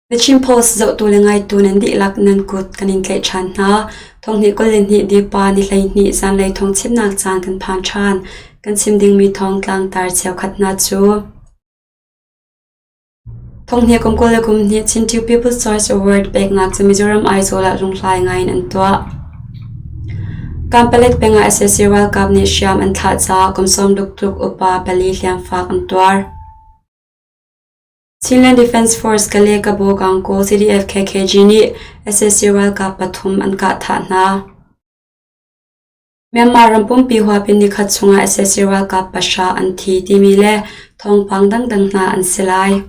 The Chin Post zohtu le ngaitu nan dihlak nan kut kan in tlaih ṭhan hna. Thonghnih 22 dipa ni 12 zanlei thawngchimnak caan kan phan ṭhan. Kan chim dingmi thawng tlangtar cheukhat hna cu Thonghnih kum 22 Chin People's Choice Award peknak cu Mizoram Aizawl ah lunghlai ngai in an tuah. Kanpalet peng ah sac ralkap nih hriam an thlah caah kum 60 tluk upa pali hliamfak an tuar. Chinland Defence Force Kale Kabo Gangaw CDF-KKG nih sac ralkap pathum an kah thah hna. Myanmar ram pumpi huap in nikhat chungah sac ralkap pahra an thi timi le thawngpang dangdang hna an si lai.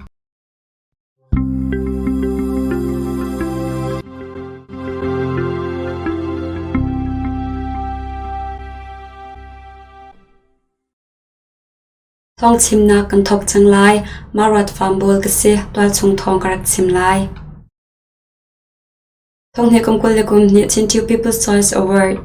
Thawngchimnak kan thawk cang lai. Mah Farm ka si. Tualchung thawng ka rak chim lai. Thonghnih kum 22 Chin People's Choice Award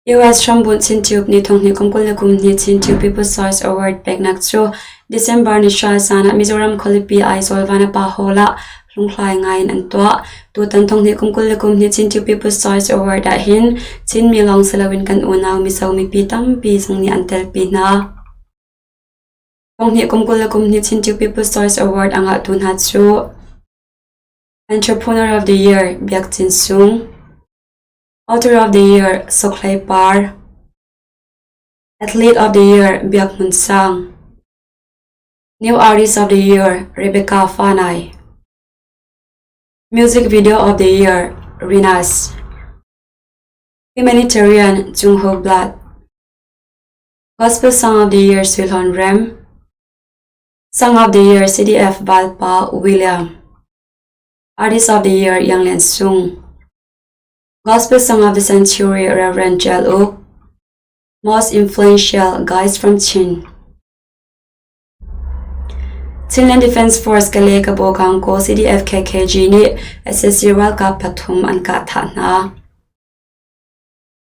US hrambunh Chin Tube nih thonghnih kum 22 Chin People's Choice Award peknak cu December ni hra zan ah Mizoram khualipi Aizawl Vanapa Hall ah hlunghlai ngai in an tuah. Tutan thonghnih kum 22 Chin People's Choice Award ahhin Chinmi lawng si loin kan unau Mizo mipi tampi zong nih an telpi hna. Thonghnih kum 22 Chin People's Choice Award a ngahtu hna cu Entrepreneur of the Year Biak Cin Sung, Author of the Year Sok Hlei Par, Athlete of the Year Biak Hmun Sang, New Artist of the Year Rebecca Fanai, Music Video of the Year Rinas, Humanitarian Cung Ho Blood, Gospel Song of the Year Sui Hlawn Rem, Song of the Year CDF Valpa William, Artist of the Year Yang Lian Sung, Gospel Song of the Century Reverend Jel Uk, Most Influential Guys from Chin. Chinland Defence Force Kale Kabo Gangaw CDF KKG nih sac ralkap pathum an kah thah hna.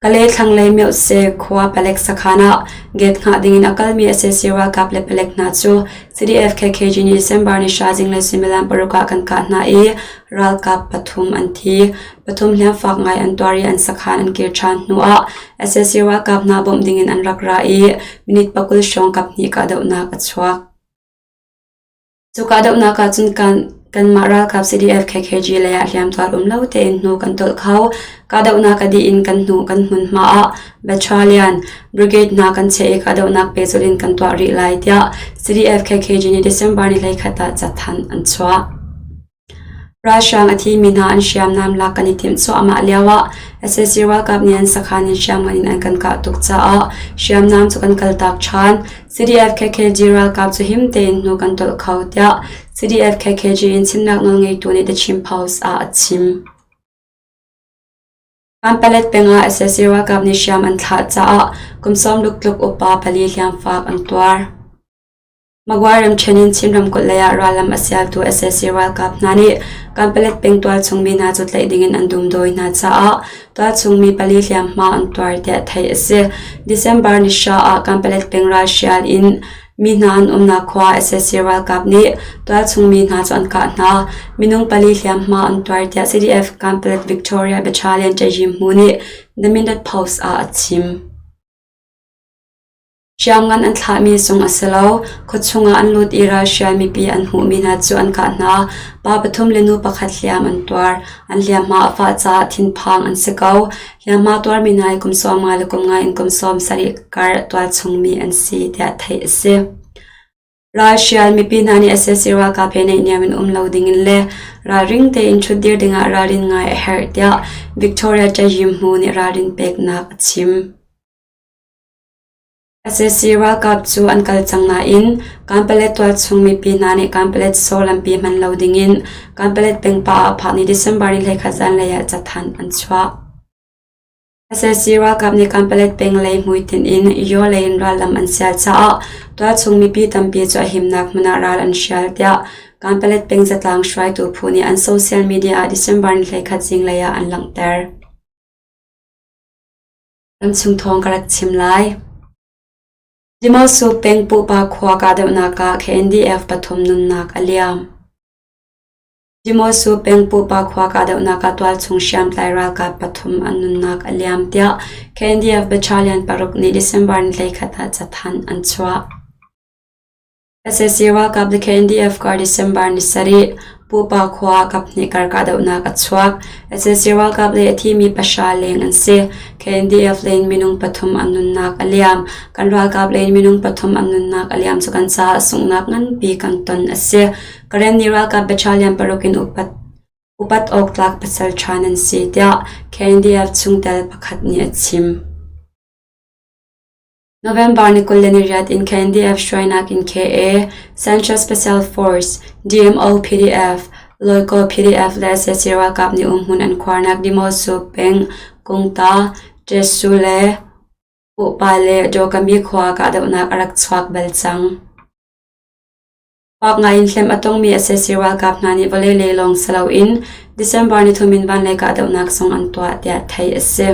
Kale thlanglei Myohse khua palek sakhan ah gate hngah dingin a kalmi sac ralkap le palek hna cu CDF KKG nih December ni hra zinglei suimilam paruk ah kan kah hna i ralkap pathum an thi. Pathum hliamfak ngai an tuar i an sakhan an kir ṭhan hnu ah sac ralkap hna bawmh dingin an rak ra i minute 20 hrawng kaphnih kahdohnak a chuak. Cu kahdohnak ah cun kanmah ralkap CDF KKG lei ah hliamtuar um lo tein hnu kan tolh kho. Kahdohnak a dih in kan hnu kan hmunhma ah battalion, brigade hna kan chiah i kahdohnak pehzulh in kan tuah rih lai tiah CDF KKG nih December ni 21 ah cathanh an chuah. Ralhrang a thimi hna an hriamnam lak kan i timh cuahmah lioah sac ralkap nih an sakhan in hriamngan in an kan kah tuk caah hriamnam cu kan kaltak ṭhan. CDF KKG ralkap cu him tein hnu kan tolh kho tiah CDF KKG in chimnak nawlngeitu nih The Chin Post ah a chim. Kanpalet peng ah sac ralkap nih hriam an thlah caah kum 60 tluk upa pali hliamfak an tuar. Magway ramṭhen in Chin ramkulh lei ah rallam a sialtu sac ralkap hna nih Kanpalet peng tualchung mi hna cu tlaih dingin an dumdawi hna caah tualchung mi pali hliamhma an tuar tiah theih a si. December ni hra ah Kanpalet peng ralhrial in mi hna an umnak khua sac ralkap nih tualchung mi hna cu an kah hna. Minung pali hliamhma an tuar tiah CDF Kanpalet Victoria Battalion Ṭaihzim Hmu nih The Mindat Post ah a chim. Hriamngan an thlahmi zong a si lo. Khuachung ah an lut i ralhrial mipi an hmuhmi hna cu an kah hna. Pa pathum le nu pakhat hliam an tuar. An hliamhma a fah caah thinphang an si ko. Hliamhma tuarmi hna hi kum 50 le kum nga in kum 70 kar tualchungmi an si tiah theih a si. Ralhrial mipi hna nih sac ralkap he naihniam in um lo dingin le ralring tein ṭhutdir dingah ralrin ngai a herh tiah Victoria Ṭaihim Hmu nih ralrin peknak a chim. Sac ralkap cu an kal cang nain Kanpalet tualchung mipi hna nih Kanpalet Saw lampi hman lo dingin Kanpalet pengpa ah phak ni December ni 21 zanlei ah cathanh an chuah. Sac ralkap nih Kanpalet peng lei hmuitinh in Yaw lei in rallam an sial caah tualchung mipi tampi cu a himnak hmun ah ral an hrial tiah Kanpalet peng zatlang hruaitu phu nih an social media ah December ni 21 zinglei ah an langhter. Ramchung thawng ka rak chim lai. Dimosu peng Pupa khua kahdohnak ah KNDF pathum nunnak a liam. Demosu peng Pupa khua kahdohnak ah tualchung hriamtlai ralkap pathum an nunnak a liam tiah KNDF Battalion paruk nih December ni 11 ah cathanh an chuah. Sac ralkap le KNDF kar December ni sarih Pupa khua kaphnih kar kahdohnak a chuak. Sac ralkap lei a thimi pahra leng an si. KNDF lei in minung pathum an nunnak a liam. Kan ralkap lei in minung pathum an nunnak a liam cu kan caah sunghnak nganpi kan ton a si. Karenni ralkap battalion paruk in upat awk tlak pasal ṭha nan si, tiah KNDF chungtel pakhat nih a chim. November ni 28 in KNDF hruainak in KA, Central Special Force, DMO PDF, Loikaw PDF le sac ralkap nih umhmun an khuarnak Demosu peng Kungta, Ṭesu le Puhpa le Dawkami khua kahdohnak a rak chuak bal cang. Fak ngaiin hlem a tongmi sac ralkap hna nih vawlei lei lawng si loin December nithum in vanlei kahdohnak zong an tuah tiah theih a si.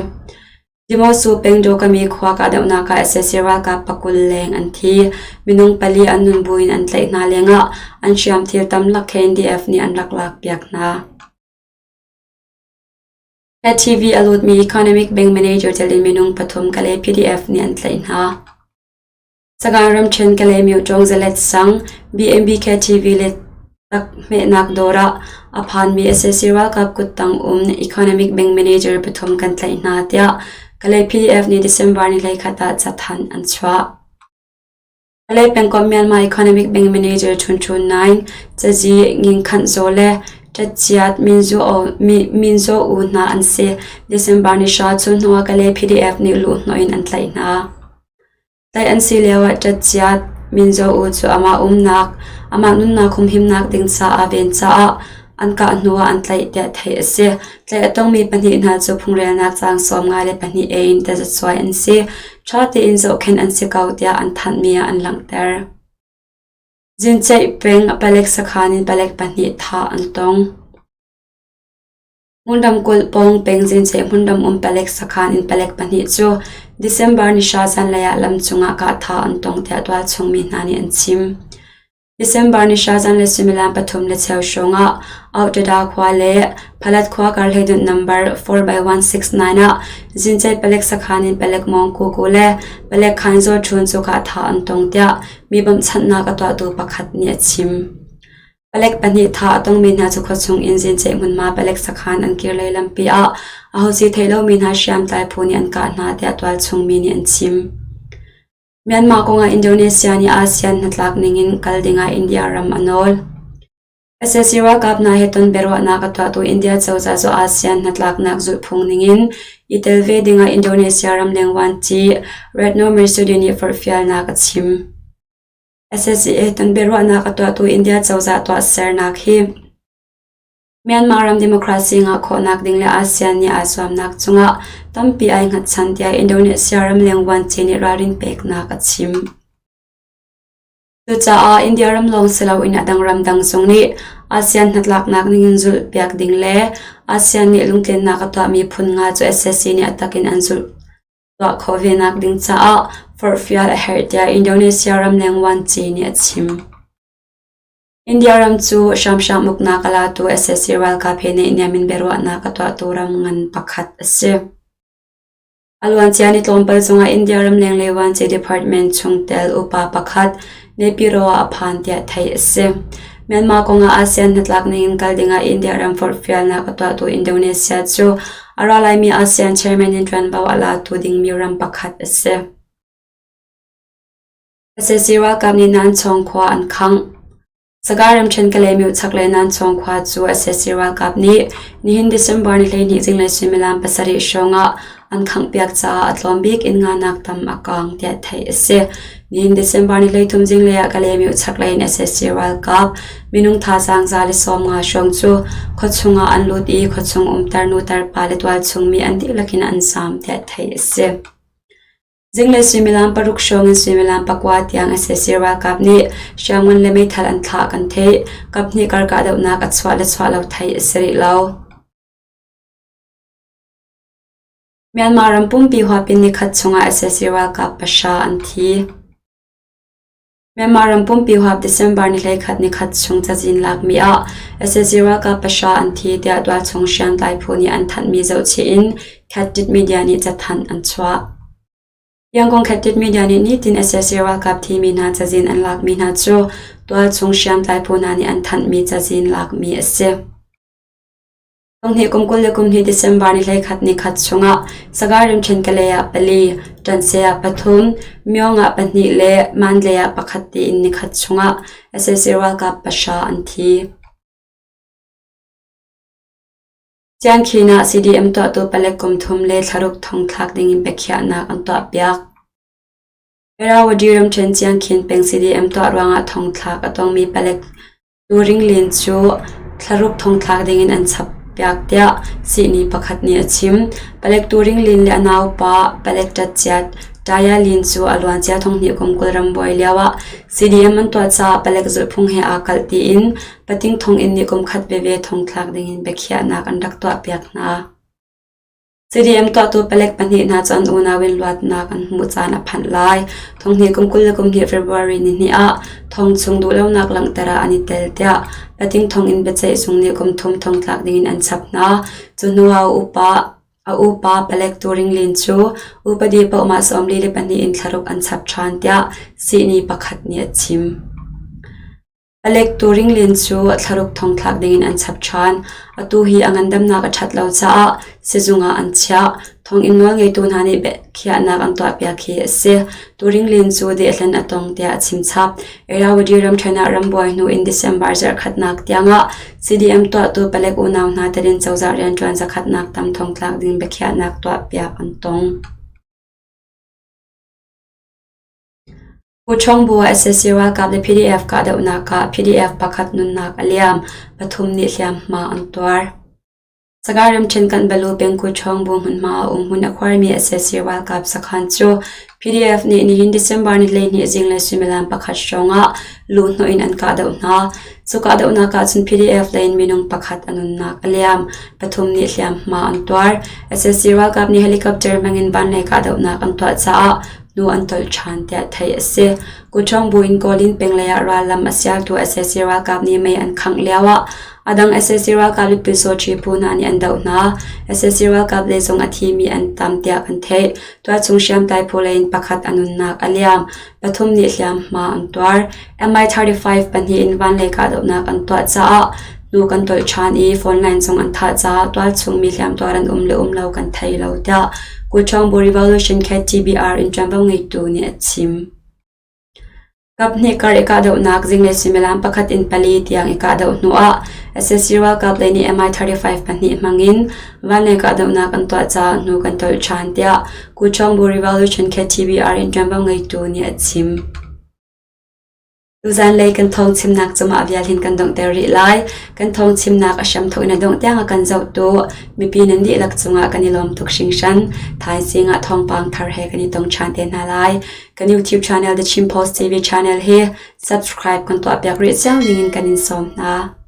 Demosu peng Dawkami khua kahdohnak ah sac ralkap pakul leng an thi. Minung pali an nun buin an tlaih hna lengah an hriamthil tamlak KNDF nih an rak lakpiak hna. TV a lutmi Economic Bank Manager tel in minung pathum Kalay PDF nih an tlaih hna. Sagaing ramṭhen Kalaymyo Ṭawngzalet sang BMBK TV le takhmehnak dawr ah a phanmi sac ralkap kuttang um Economic Bank Manager pathum kan tlaih hna tiah Kalay PDF nih December ni 21 ah cathanh an chuah. Kalay pengkomh Myanmar Economic Bank Manager Htun Htun Naing, cazi Nging Khanh Zaw le Ṭatciat Min Zaw U hna an si. December ni hra cu hnu ah Kalay PDF nih luhhnawh in an tlaih hna. Tlaih an si lioah ṭatciat Minzaw U cu amah umnak, amah nunnak humhimnak ding caah ven caah an kah hnuah an tlaih tiah theih a si. Tlaih a tongmi pahnih hna cu phungrelnak caang 52 A in tazacuai an si. Ṭha tein zohkhenh an si ko tiah an thanhmi ah an langhter. Zinceih peng palek sakhan in palek pahnih thah an tong. Hmun ramkulh pawng peng Zincheh hmunram um palek sakhan in palek pahnih cu December ni hra zanlei ah lam cungah kahthah an tong tiah tualchung mi hna nih an chim. December ni hra zanlei suimilam pathum le cheu hrawng ah Auhtada khua le Phalat khua karhleidunh number 4/169 ah Zincheh palek sakhan in palek Mawng Ku Ku le palek Khan Zaw Htun cu kahthah an tong tiah mi bawmhchanhnak a tuahtu pakhat nih a chim. Palek pahnih thah a tongmi hna cu khuachung in Zincheh hmunhma palek sakhan an kir lei lampi ah ahosi theih lomi hna hriamtlai phu nih an kah hna tiah tualchung mi nih an chim. Myanmar kongah Indonesia nih ASEAN hnatlak ningin kal dingah India ram a nawl. Sac ralkap hna he ton biaruahnak a tuahtu India cozah cu ASEAN hnatlaknak zulhphung ningin i tel ve dingah Indonesia ramleng vuanci Retno Marsudi nih forhfialnak a chim. Sac tonbiaruahnak a tuahtu India cozah tuahsernak hi Myanmar ram democracy ngah khawhnak ding le ASEAN nih aa zuamnak cungah tampi ai hngatchan tiah Indonesia ramleng vuanci nih ralrin peknak a chim. Cucaah India ram lawng si loin a dang ramdang zong nih ASEAN hnatlaknak ningin zulhpiak ding le ASEAN nih lungtlinnak a tuahmi phun nga cu sac nih a takin an zulh tuah khawh venak ding caah forhfial a herh tiah Indonesia ramleng vuanci nih a chim. India ram cu hramhram uknak a latu sac ralkap he naihniam in biaruahnak a tuahtu ram ngan pakhat a si. A luancia ni tlawmpal chungah India ramleng lei vuanci department chungtel upa pakhat Naypyidaw ah a phan tiah theih a si. Myanmar kongah ASEAN hnatlak ningin kal dingah India ram forhfialnak a tuahtu Indonesia cu A ra laimi ASEAN chairman in ṭuanvo a latu dingmi ram pakhat a si. Sac ralkap nih Nanchong khua an khangh. Sagaing ramṭhen Kalaymyo chaklei Nanchong khua cu sac ralkap nih nihin December ni 12 zinglei suimilam pasarih hrawngah an khanghpiak caah a tlawm bik in nganak tam a kaang tiah theih a si. Nihin December ni 13 zinglei ah Kalaymyo chaklei in sac ralkap minung thazaang 150 hrawng cu khuachung ah an lut i khuachung um tarnu tarpa le tualchung mi an dihlak in an zaam tiah theih a si. Zinglei suimilam paruk hrawng in suimilam pakua tiang sac ralkap nih hriamngan le meithal an thlah kan theih. Kaphnih kar kahdohnak a chuah le chuah lo theih a si rih lo. Myanmar ram pumpi huap in nikhat chungah sac ralkap pahra an thi. Myanmar ram pumpi huap December ni 11 nikhat chung cazin lakmi ah sac ralkap pahra an thi tiah tualchung hriamtlai phu nih an thanhmi zohchih in Khatit Media nih cathanh an chuah. Yangon Khatit Media nih nitin sac ralkap thimi hna cazin an lakmi hna cu tualchung hriamtlai phu hna nih an thanhmi cazin lakmi a si. Kum kum 20 le kum hnih December ni 11 nikhat chungah Sagaing ramṭhen Kalay ah pali, Ṭanse ah pathum, Myong ah pahnih le Mandalay ah pakhat tiin nikhat chungah sac ralkap pahra an thi. Ciangkhin ah CDM tuahtu palek kum thum le thlaruk thongthlak dingin biakhiahnak an tuahpiak. Irrawaddy ramṭhen Ciangkhin peng CDM tuah ruangah thongthlak a tongmi palek Turinglin cu thlaruk thongthlak dingin an chappiak tiah sihni pakhat nih a chim. Palek Turinglin le a naupa palek ṭatciat Taya Lin cu a luancia thonghnih kum 20 rambuai lioah CDM an tuah caah palek zulhphung he aa kalh tiin pating thonginn nih kum khat veve thongthlak dingin biakhiahnak an rak tuahpiak hna. CDM tuahtu palek pahnih hna cu an unau in luatnak an hmuh caan a phanh lai. Thonghnih kum 21 February nihnih ah thong chung duhlonak langhter ah an i tel tiah pating thonginn biaceih zung nih kum thum thongtlak dingin an chap hna. Cu hnu ah a upa palek Turing Lin cu upadi pohmah 42 in thlaruk an chap ṭhan tiah sihni pakhat nih a chim. Palek Turinglin cu thlaruk thongthlak dingin an chap ṭhan. Atu hi a ngandamnak a ṭhat lo caah sizung ah an chiah. Thonginn nawlngeitu hna nih biakhiahnak an tuahpiak hi a si. Turinglin cu dehhlen a tong tiah a chimchap. Irrawaddy ramṭhen ah rambuai hnu in December zarhkhatnak tiangah CDM tuahtu palek unau hna telin cozah rianṭuan zakhatnak tam thongtlak ding biakhiahnak tuahpiak an tong. Puchawngbu ah sac ralkap le PDF kahdohnak ah PDF pakhat nunnak a liam, pathum nih hliamhma an tuar. Sagaing ramṭhen Kanbalu peng Kuchawngbu hmunhma ah umhmun a khuarmi sac ralkap sakhan cu PDF nih nihin December ni 12 zinglei suimilam pakhat hrawng ah luhhnawh in an kahdoh hna. Cu kahdohnak ah cun PDF lei in minung pakhat a nunnak a liam, pathum nih hliamhma an tuar. Sac ralkap nih helicopter hmangin vanlei kahdohnak an tuah caah hnu an tolh ṭhan tiah theih a si. Kuṭhawng buin Kawlin peng lei ah rallam a sialtu sac ralkap nih mei an khangh lioah a dang sac ralkap le Pyusawṭhi phu hna nih an doh hna. Sac ralkap lei zong a thimi an tam tiah kan theih. Tualchung hriamtlai phu lei in pakhat a nunnak a liam. Pathum nih hliamhma an tuar. Mi-35 pahnih in vanlei kahdohnak an tuah caah hnu kan tolh ṭhan i phone line zong an thah caah tualchung mi hliamtuar an um le um lo kan thei lo tiah Kuchawngbu Revolution KTBR in ṭuanvo ngeitu nih a chim. Kaphnih kar i kahdohnak zinglei suimilam pakhat in pali tiang i kahdoh hnuah sac ralkap lei nih Mi-35 pahnih hmangin vanlei kahdohnak an tuah caah hnu kan tolh ṭhan tiah Kuchawngbu Revolution KTBR in ṭuanvo ngeitu nih a chim. Tuzanlei kan thawngchimnak cu mah vial hin kan donghter rih lai. Kan thawngchimnak a hramthawk in a dongh tiang a kan zohtu mipi nan dihlak cungah kan i lawm tuk hringhran. Thaizing ah thawngpang thar he kan i tong ṭhan te hna lai. Kan YouTube channel The Chin Post TV channel hi subscribe kan tuahpiak rih cio ningin kan in sawm hna.